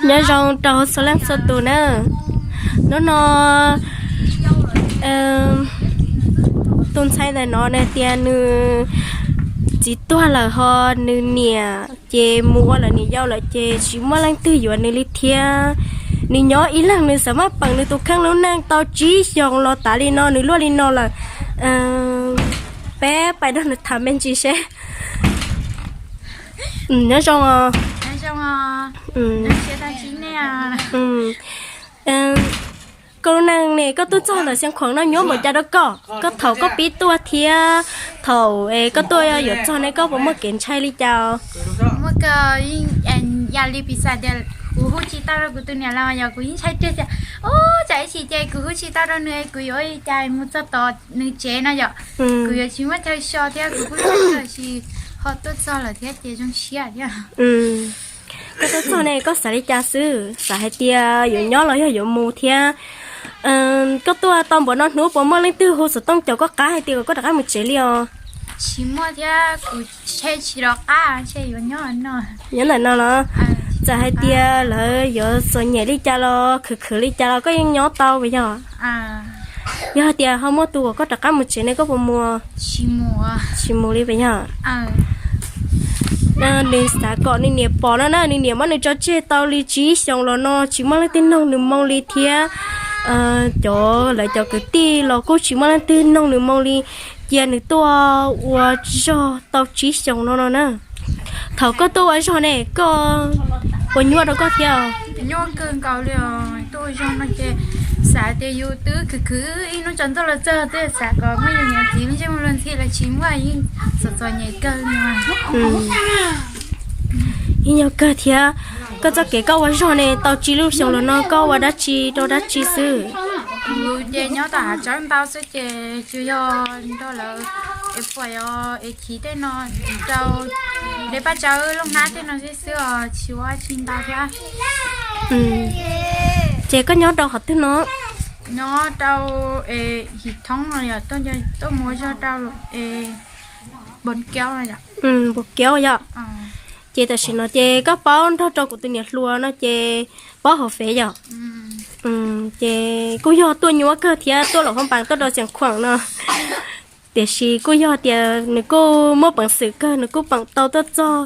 Nyob zoo rau txhua leej txhua tus na. Hnub no tus ntxhais ntawm no nws tias nws txiv tuag lawm ho nws niam ces mus ua lawv niam yau lawm ces tsis muaj leej twg yuav nws li thiab. Nws nyob ib leeg nws xav maj peem nws tus kheej lub neej tau tsib xyoos los tas li no nws luaj li no lawm. Peb pais nrog nws tham me ntsis seb. Nyob zoo os. Koj lub neej ne koj tuaj txog ntawm Xeev Khuam no nyuaj npaum cas rau koj, koj thaum koj pib tuaj thiab thaum koj tuaj yuav txog ne koj puas muaj kev ntshai li cas? Muaj kawg, yam li piv xam tias kuv hu tsis tau rau kuv tus niam los yog kuv yeej ntshai tiag tias, ub, tsam ib chim ces kuv hu tsis tau rau nws kuv yuav ua li cas mus txog tom nws tsev no yom. Kuv yuav tsis muaj chaw so thiab kuv kuj ntshai kawg, tab sis ho tuaj txog lawm thiab ces zoo siab thiab. Koj tuaj txog ne koj xav li cas xwb, xav hais tias yuav nyob los yog yuav mus thiab? Koj tuaj tau npaum no hnub puas muaj leej twg hu xov tooj caum koj qab hais tias kom koj rov qab mus tsev li os? Tsis muaj thiab, kuv tshe tsis rov qab, tshe yuav nyob no. Nyob ntawm no los? Txawm hais tias lawv yuav txom nyem li cas los khwv khwv li cas los koj yeej nyob tau puas yog? Yog hais tias ho muaj tus kom koj rov qab mus tsev ne koj puas mus? Tsis mus li puas yog? Nws xav kom nws niam pom no na, nws niam muab nws tso tseg tau li tsib xyoos los no tsis muaj leej twg noog nws moo li thiab. Cov lawv cov kwv tij los kuj tsis muaj leej twg noog nws moo li, cia nws tuaj ua zog tau tsib xyoos no no na. Thaum koj tuaj ua zog ne koj puas nyuaj rau koj thiab? Nyuaj kawg nkaus li os, tuaj ua zog no ces xav tias yus twb khwv khwv ib hnub tsaus ntuj los txog twb xav kom muaj yus niam txiv me ntsej muag luag ntxhi los tsis muaj, yeej txom txom nyem kawg li. Ib nyuag kawg thiab. Koj txoj kev koj ua zog ne tau tsib lub xyoos los no koj ua dab tsi rau dab tsi xwb? Kuv ces nyob tom hav tsawb ntau xwb ces tsuas yog nrog lawv es puas yog es chiv tej no rau de paj tsawb looj hnab tej no xwb xwb os, tsis ua tsis ntau thiab. Ces koj nyob rau qhov twg no? Nyob rau Him Thoob no yom, tuaj mus ua zog rau Npus Kiaub no yom. Npus Kiaub yom. Ces tam sim no ces koj paub nrog rau kuv tus niam hluas no ces paub hauv fev yom. Ces kuj yog tuaj nyuaj kawg thiab tuaj los hoob pas tuaj rau Xeev Khuam no. Tiam sis kuj yog tias nws kuj muaj peev xwm kawg, nws kuj peem tau tuaj txog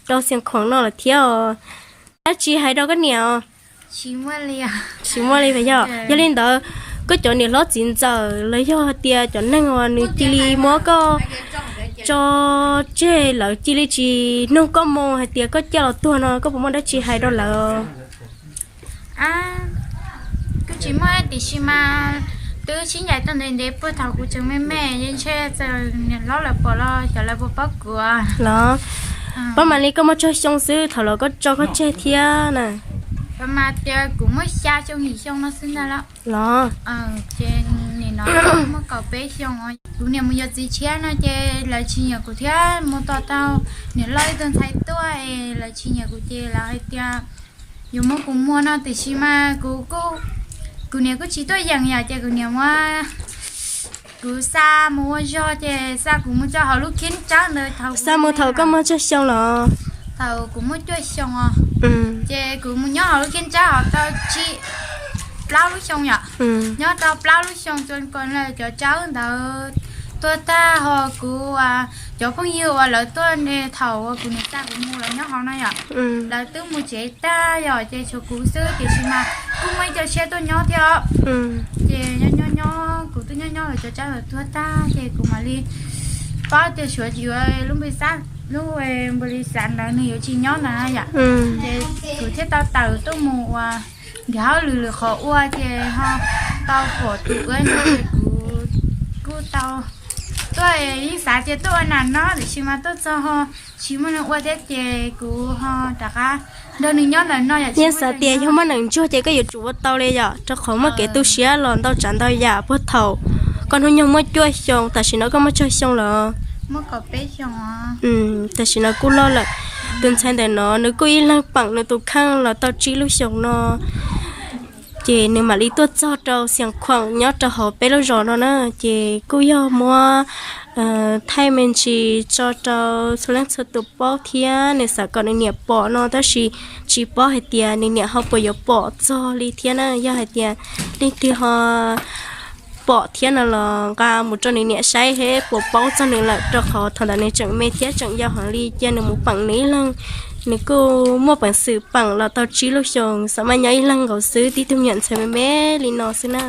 rau Xeev Khuam no lawm thiab os. Dab tsi hais rau koj niam? Tsis muaj li puas yog? Yog li ntawd, koj cov niam hlob txiv ntxawm los yog hais tias cov neeg uas nws cia li muab koj tso tseg, lawv cia li tsis noog koj moo hais tias koj ciaj los tuag no koj puas muaj dab tsi hais rau lawv? Kuj tsis muaj, tiam sis mas twb sib ncaim tau ntev ntev puag thaum kuv tseem me me, yeej ntshe txawm niam hlob lawv pom los xyov lawv puas paub kuv los. Paub mam li koj muaj tsawg xyoo xwb thaum los koj tso koj tseg thiab na? Mas tias kuv muaj xya xyoo yim xyoo no xwb ntag los. Los. Ces nim no muaj kaum peb xyoo. Kuv niam mus yuav txiv tshiab no ces lawv tsis nyiam kuv thiab, mus tos tau niam loj ib tug ntxhais tuaj es lawv tsis nyiam kuv ces lawv hais tias yuav muab kuv muag no, tiam sis mas kuv, kuv niam kuj tsis tuaj yeem yom, ces kuv niam muab kuv xa mus ua zog ces xa kuv mus rau hauv lub khib tsawb ntawd. Xa mus thaum koj muaj tsawg xyoo los? Thaum kuv muaj cuaj xyoo os. Ces kuv mus nyob hauv lub khib tsawb hauv tau tsib, plaub lub xyoo yom. Nyob tau plaub lub xyoo txua ko cov tsawb ntawd tuag tag ho kuv, cov phooj ywg uas lawv tuaj thaum uas kuv niam xa kuv mus lawv nyob hauv no yom, lawv twb mus tsev tag yom, ces tshuav kuv xwb, tiam sis mas kuj muaj ib co tshiab tuaj nyob thiab os. Ces nyob nyob nyob kuv twb nyob nyob lawv cov tsawb ntawd tuag tag ces kuv mam li paub tias suav yuav lub npe xab, lub npe li xav ntawd nws yuav tsis nyob ntawd yom. Ces kuv thiaj tau tawm tuaj mus ua nrhiav hauj lwm lwm qhov ua ces ho tau pom tus ua no ces kuv kuj tau tuaj, yeej xav tias tuaj ua nam no tiam sis mas tuaj txog ho tsis muaj neeg ua thiab ces kuv ho rov qab nrog nws nyob ntawm no yom. Yeej xav tias yog muaj neeg ntsuag ces koj yuav tsum ua tau li yom, rau qhov muaj kev tu siab los ntau tsav ntau yam puag thaum koj hnub nyoog muaj cuaj xyoo, tam sim no koj muaj tsawg xyoo lawm? Tam sim no kuj loj lawm. Tus ntxhais ntawm no nws kuj ib leeg peem nws tus kheej los tau tsib lub xyoos no. Ces nws mam li tuaj txog rau Xias Khuam nyob rau hauv peb lub zos no na, ces kuj yog muab thaij me ntsis tso rau txhua leej txhua tus paub thiab nws xav kom nws niam pom no, tab sis tsis paub hais tias nws niam ho puas yuav pom txog li thiab na. Yog hais tias leej twg ho pom thiab no los nqa mus rau nws niam saib seb puas paub txog nws lawm, rau qhov thaum ntawd nws tseem me thiab tseem yau heev li, cia nws mus peem nws ib leeg. Nws kuj muaj peev xwm peem los tau tsib lub xyoos, xam maj nyob ib leeg nkaus xwb, tib tug me nyuam ntxhais me me li no xwb na.